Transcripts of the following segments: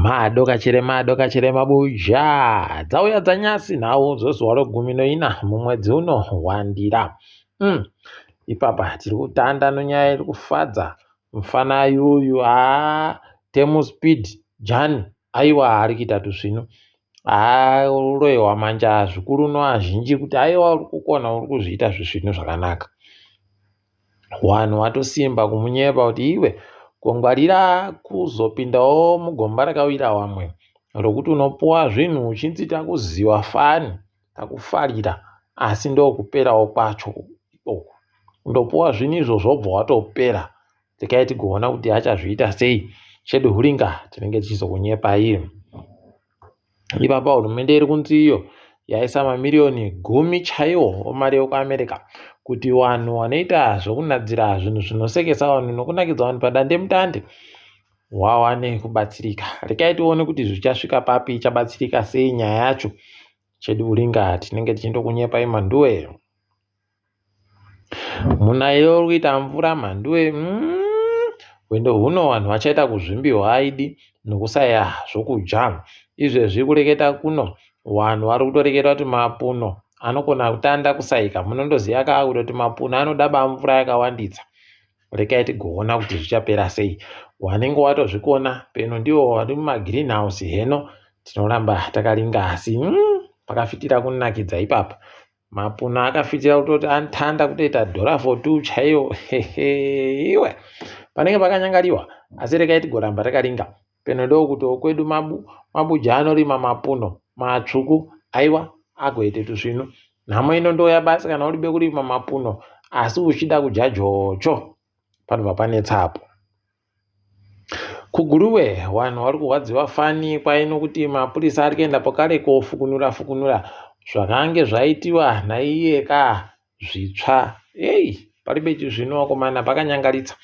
Madokachire madokachire mabuja dzauya dzanyasi nhau dzezuva regumi neina mumwedzi uno waNdira. Ipapa tiri kutanda nenyaya iri kufadza mufana yuyu haa temu speed Jani aiwa ari kuita tusvinu haa urohwa manja zvikuru neazhinji kuti aiwa uri kukona uri kuzviita zvisvinu zvakanaka. Wanhu watosimba kumunyepa kuti iwe kungwarira kuzopindawo mugomba rakawira wamwe rokuti unopuwa zvinhu uchinzi takuziwa fani takufarira asi ndokuperawo kwacho uku undopuwa zvinhu izvo zvobva watopera rekai tigoona kuti achazviita sei chedu huringa tinenge tichizokunyepai Ipapa hurumende iri kunzi iyo yaisa mamiriyoni gumi chaiwo emari yekuAmerica kuti vanhu vanoita zvekunadzira zvinhu zvinosekesa vanhu nokunakidza vanhu padandemutande vawane kubatsirika. Rekai tione kuti zvichasvika papi, ichabatsirika sei nyaya yacho. Chedu kuringa tinenge tichindokunyepai mhanduwe. Munayo uri kuita mvura mhanduwe hwendo huno vanhu vachaita kuzvimbiwa aidi nokusaya zvokudya izvezvi kureketa kuno vanhu vari kutoreketa kuti mapuno anokona kutanda kusaika munondoziva kaa kutoti mapuno anoda bamvura yakawandisa rekai tigoona kuti zvichapera sei wanenge watozvikona peno ndiwo wari mumagreen house heno tinoramba takaringa asi pakafitira kunakidza ipapa Mapuno akafitira kutoti antanda kutoita dhora for two chaiyo iwe panenge pakanyangariwa asi rekai tigoramba takaringa peno ndokuti okwedu mabu mabuja anorima mapuno matsvuku aiwa agoite tusvinu nhamo inondouya basi kana uribe kurima mapuno asi uchida kudya jocho panobva panetsa apo KuGuruve vanhu vari kurwadziwa fani kwai nokuti mapurisa ari kuenda pakare kofukunura fukunura zvakange zvaitiwa naiye ka zvitsva ei paribe chizvino vakomana pakanyangaritsa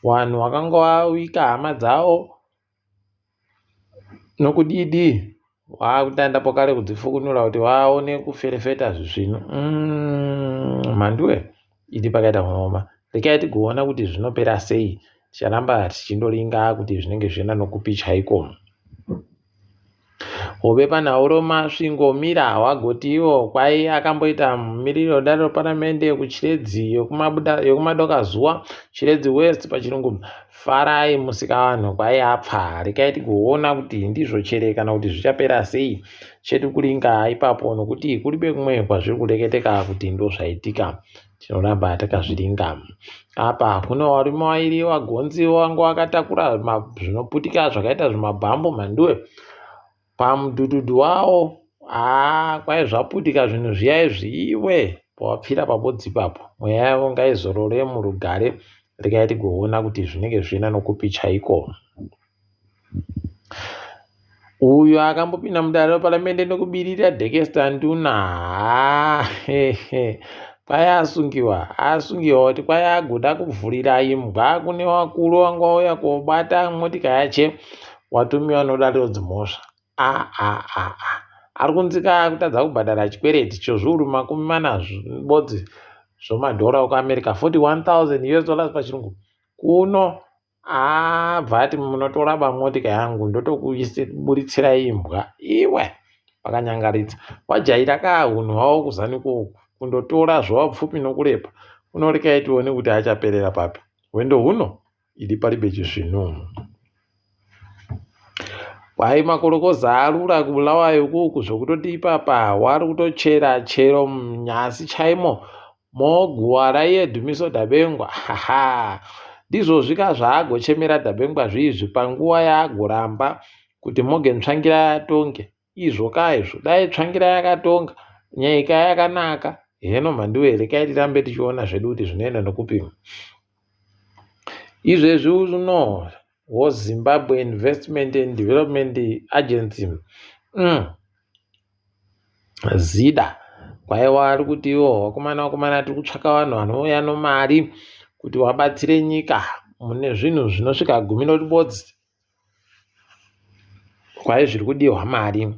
vanhu vakanga vawika hama dzavo nokudii Waakutanda pokare kudzifukunura kuti waone kuferefeta zvisvinu. Mhanduwe idi pakaita kuoma. Rekai tigoona kuti zvinopera sei. Ticharamba tichindoringa kuti zvinenge zvichienda nokupi chaiko. Hove panhauro Masvingo Mira wagoti ivo kwai akamboita mumiriri wedare reparamende kuChiredzi yekumadokazuva, Chiredzi West pachirungu, Farai musikavanhu kwai apfa rekai tigoona kuti ndizvo chere kana kuti zvichapera sei chedu kuringa ipapo nokuti kuribe kumwe kwazviri kureketeka kuti ndozvaitika tinoramba takazviringa apa kune varume vairi vagonzi vanga vakatakura zvinoputika zvakaita zvimabhambu mhanduwe Pamudhudhudhu wawo haa kwai zvaputika zvinhu zviya izvi iwe pawapfira pabodzi ipapo mweya yavo ngaizorore murugare regai tigoona kuti zvinenge zvichienda nokupi chaiko. Uyo akambopinda mudare reparamende nekubirira Dekesta Nduna haa kwai asungiwa asungiwa kuti kwai agoda kuvhurira imbwa kune vakuru vanga vauya kobata motika yache watumiwa nodare dzimhosva aa ari kunzi ka kutadza kubhadhara chikwereti chozviuru 40 bodzi zvomadhora okuAmerica 41,000 US dollars pachirungu kuno abva ati munotora bamotika yangu ndotokuburitsira imbwa iwe vakanyangaritsa wajaira ka hunhu hwavo kuzani kundotora zvovapfupi nokurepa unorekai tione kuti achaperera papi hwendo huno Idi paribe chisvinu. Kwai makorokoza arura kuBulawayo kuku zvokutoti ipapa wari kutochera chero munyasi chaimo moguwa raiye Dumiso Dabengwa haha ndizvozvi ka zvaagochemera Dabengwa zviizvi panguva yaagoramba kuti Morgan Tsvangirai atonge izvo ka izvo dai Tsvangirai akatonga nyika yakanaka heno mhanduwe rekai tirambe tichiona zvedu kuti zvinoenda nokupi Izvezvi uno woZimbabwe Investment and Development Agency ZIDA kwaiwa ari kuti iwo vakomana vakomana tiri kutsvaka vanhu vanouya nomari kuti vabatsire nyika mune zvinhu zvinosvika gumi noribodzi kwai zviri kudiwa mari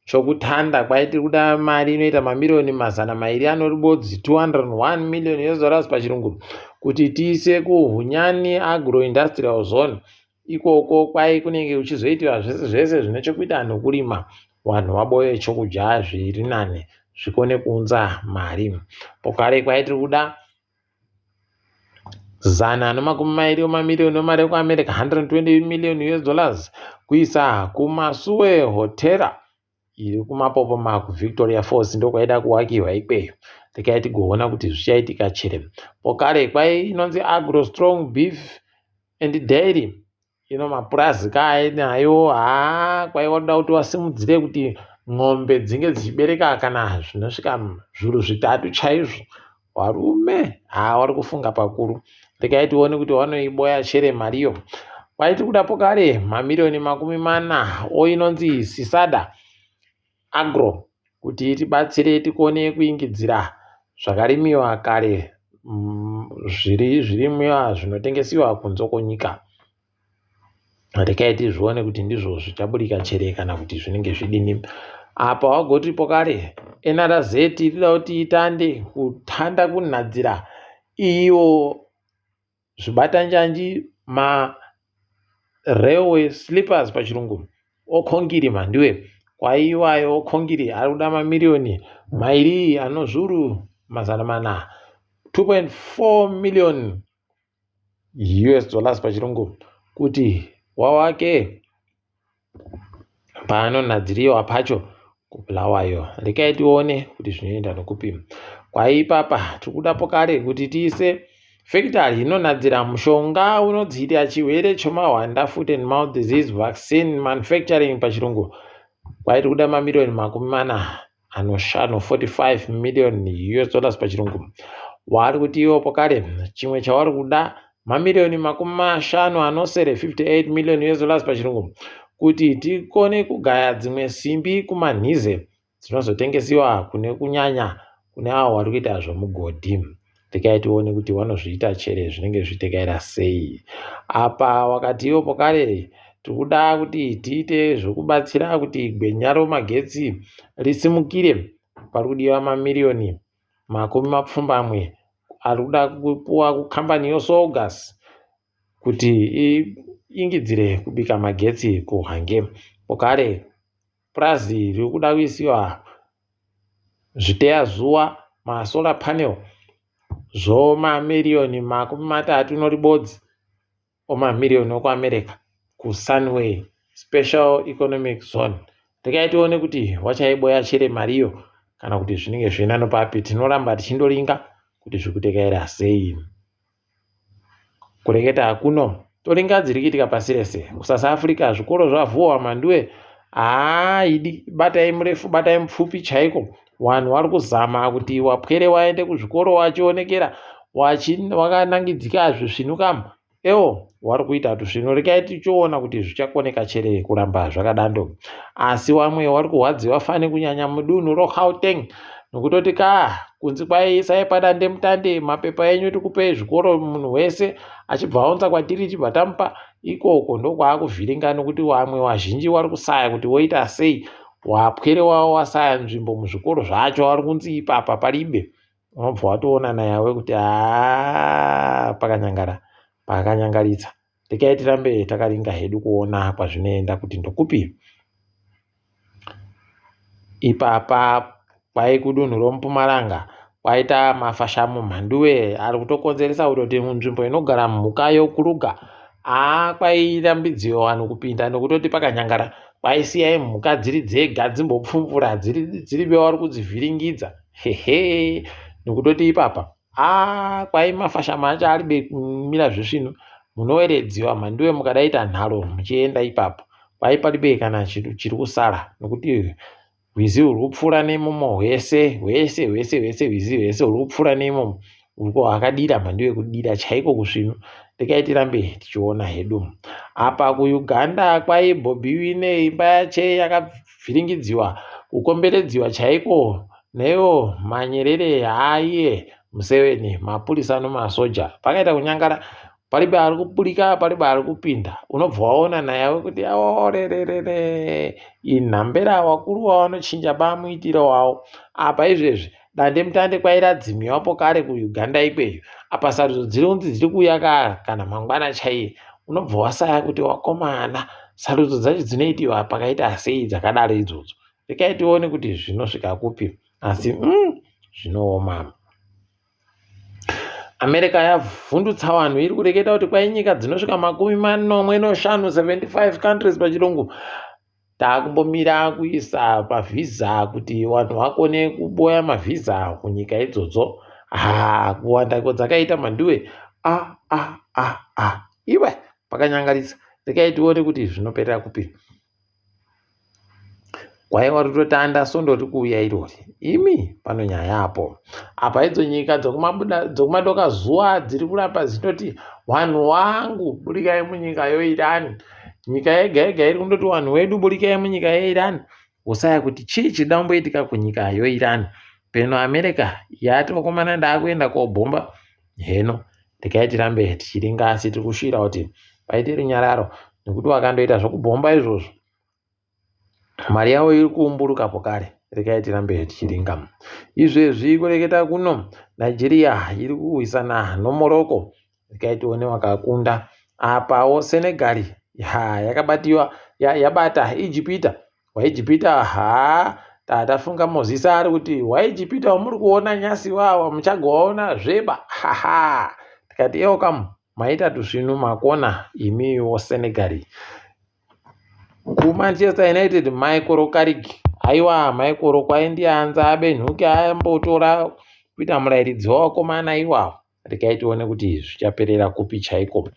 Chokutanda kwai tiri kuda mari inoita mamiriyoni 200 anoribodzi 201 million US dollars pachirungu kuti tiise kuHunyani Agro Industrial Zone. Ikoko kwai kunenge kuchizoitiwa zvese zvese zvine chekuita nokurima vanhu vaboye chokudya zviri nani zvikone kuunza mari. Pokare kwai tiri kuda 120 wemamiriyoni emari yekuAmerica, 120 million US dollars, kuisa kuMasuwe Hotera iri kumapopoma kuVictoria Falls ndokwaida kuwakiwa ikweyo. Rekai tigoona kuti zvichaitika chere. Pokare kwai inonzi Agro Strong Beef and Dairy ino mapurazi kaainayo haa kwaiva kuda kuti wasimudzire kuti n'ombe dzinge dzichibereka kana zvinosvika zviuru 3 chaizvo. Varume haa vari kufunga pakuru. Regai tione kuti vanoiboya chere mariyo. Kwaiti kudapo kare mamiriyoni 40 oinonzi Sisada Agro kuti itibatsire tikone kuingidzira zvakarimiwa kare zviri zvirimiwa zvinotengesiwa kunze kwenyika. Regai tizvione kuti ndizvo zvichaburika chere kana kuti zvinenge zvidini. Apa wagoti pokare NRZ inoda kuti itande kutanda kunhadzira iyo zvibatanjanji ma railway sleepers pachirungu okongiri mhanduwe kwaiwayo okongiri ari kuda mamiriyoni mairi anozvuru 400 2.4 million US dollars pachirungu kuti wawake paanonhadziriwa pacho kuBulawayo. Rekai tione kuti zvinoenda nokupi. Kwaipapa tiri kudapo kare kuti tiise fekitari inonhadzira mushonga unodzivirira chirwere chemahwanda foot and mouth disease vaccine manufacturing pachirungu. Kwairi kuda mamiriyoni 45 45 million US dollars pachirungu. Waari kuti iwo pokare chimwe chavari kuda mamiriyoni 57 58 million US dollars pachirungu kuti tikone kugaya dzimwe simbi kumanhize dzinozotengesiwa kune kunyanya kune avo vari kuita zvemugodhi. Rekai tione kuti vanozviita chere zvinenge zvichitekaira sei. Apa wakati iwo pokare tiri kuda kuti tiite zvekubatsira kuti gwenya remagetsi risimukire. Pari kudiwa mamiriyoni 80 ari kuda kupuwa kukambani yoSolgas kuti iingidzire kubika magetsi kuHwange. Pokare purazi riri kuda kuisiwa zviteyazuva masolar panel zvomamiriyoni 31 omamiriyoni okuAmerica kuSunway Special Economic Zone. Regai tione kuti wachaiboya chere mariyo kana kuti zvinenge zviina nopapi. Tinoramba tichindoringa kuti zviri kutekaira sei. Kureketa kuno toringa dziri kuitika pasi rese. KuSouth Africa zvikoro zvavhuwa mhanduwe. Haa idi batai murefu batai mupfupi chaiko. Vanhu vari kuzama kuti wapwere waende kuzvikoro wachionekera wakanangidzika zvisvinu kamu. Ewo wari kuita tusvinu rekai tichiona kuti zvichakoneka chere kuramba zvakadando. Asi wamwe wari kuhwadziwa fani kunyanya mudunhu roGauteng nokutoti ka kunzi kwai isai padandemutande mapepa enyu tikupei zvikoro munhu wese achibva aunza kwatiri tichibva tamupa ikoko ndokwaakuvhiringa nokuti wamwe wazhinji wari kusaya kuti woita sei wapwere wavo wasaya nzvimbo muzvikoro zvacho wari kunzi ipapa paribe unobva watoona nayawe kuti haa pakanyangara pakanyangaritsa. Rekai tirambe takaringa hedu kuona kwazvinoenda kuti ndokupi. Ipapa kwai kudunhu roMpumalanga kwaita mafashamu mhanduwe ari kutokonzeresa kutoti munzvimbo inogara mhuka yoKruger haa kwairambidziwa vanhu kupinda nokutoti pakanyangara kwaisiyai mhuka dziri dzega dzimbopfumvura dziri bewa vari kudzivhiringidza hehe nokutoti ipapa Haa kwai mafashama acho aribe kumira zvisvinu munoweredziwa mhanduwe mukadaita nharo muchienda ipapo kwai paribe kana chiri kusara nokuti hwizi huri kupfuura neimomo hwese hwese hwese hwese hwizi hwese huri kupfuura neimomo uriko hwakadira mhanduwe kudira chaiko kusvinu rekai tirambe tichiona hedu apa kuUganda kwai Bobi Wine imba yache yakavhiringidziwa kukomberedziwa chaiko Naiwo manyerere haiye Museveni mapurisa nemasoja pakaita kunyangara paribe ari kuburika paribe ari kupinda unobva waona nayawe kuti orererere inhambera wakuru wavanochinja bamuitiro wavo apa izvezvi dandemutande kwairadzimiwapo kare kuUganda ikweyo apa sarudzo dziri kunzi dziri kuuya ka kana mangwana chaiye Unobva wasaya kuti wakomana sarudzo dzacho dzinoitiwa pakaita sei dzakadaro idzodzo. Rekai tione kuti zvinosvika kupi asi zvinooma. America yavhundutsa vanhu iri kureketa kuti kwai nyika dzinosvika 75, 75 countries pachirungu, taakumbomira kuisa pavhisa kuti vanhu vakone kuboya mavhisa kunyika idzodzo. Ha, kuwanda kwadzakaita mhanduwe, a a a a iwe pakanyangarisa. Rekai tione kuti zvinoperera kupi. Kwaiwa rutotanda sondo riri kuuya irori imi pano nyaya apo apa. Idzo nyika dzokumadoka zuva dziri kuramba dzinoti vanhu vangu budikai munyika yoIran. Nyika yega yega iri kundoti vanhu vedu budikai munyika yeIran. Wosaya kuti chii chida kumboitika kunyika yoIran. Peno America yati vakomana ndaakuenda kobhomba heno. Rekai tirambe tichiringa, asi tiri kusvira kuti paite runyararo, nekuti vakandoita zvokubhomba izvozvo mari yavo iri kuumburuka pokare. Rekai tirambe tichiringa. Izvezvi kureketa kuno Nigeria iri kurwisana noMorocco. Rekai tione wakakunda. Apawo Senegal ha yakabatiwa yabata Ijipita. WaIjipita ha tatafunga Mozisi ari kuti waIjipita wamuri kuona nyasi wawa muchagowaona zveba haha. Tikati eokamu maita tusvinu makona imiwo Senegal. KuManchester United Michael Carrick, aiwa Michael kwaindianza abenhuke ambotora kuita murairidzi wavakomana iwawo. Rekai tione kuti zvichaperera kupi chaiko.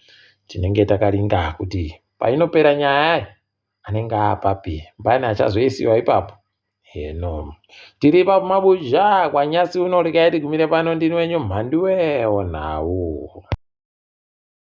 Tinenge takaringa kuti painopera nyaya anenge apapi, mbani achazoisiwa ipapo heno. Tiri ipapo mabuja kwanyasi uno. Rekai tigumire pano. Ndini wenyu Mhanduwe Onhau.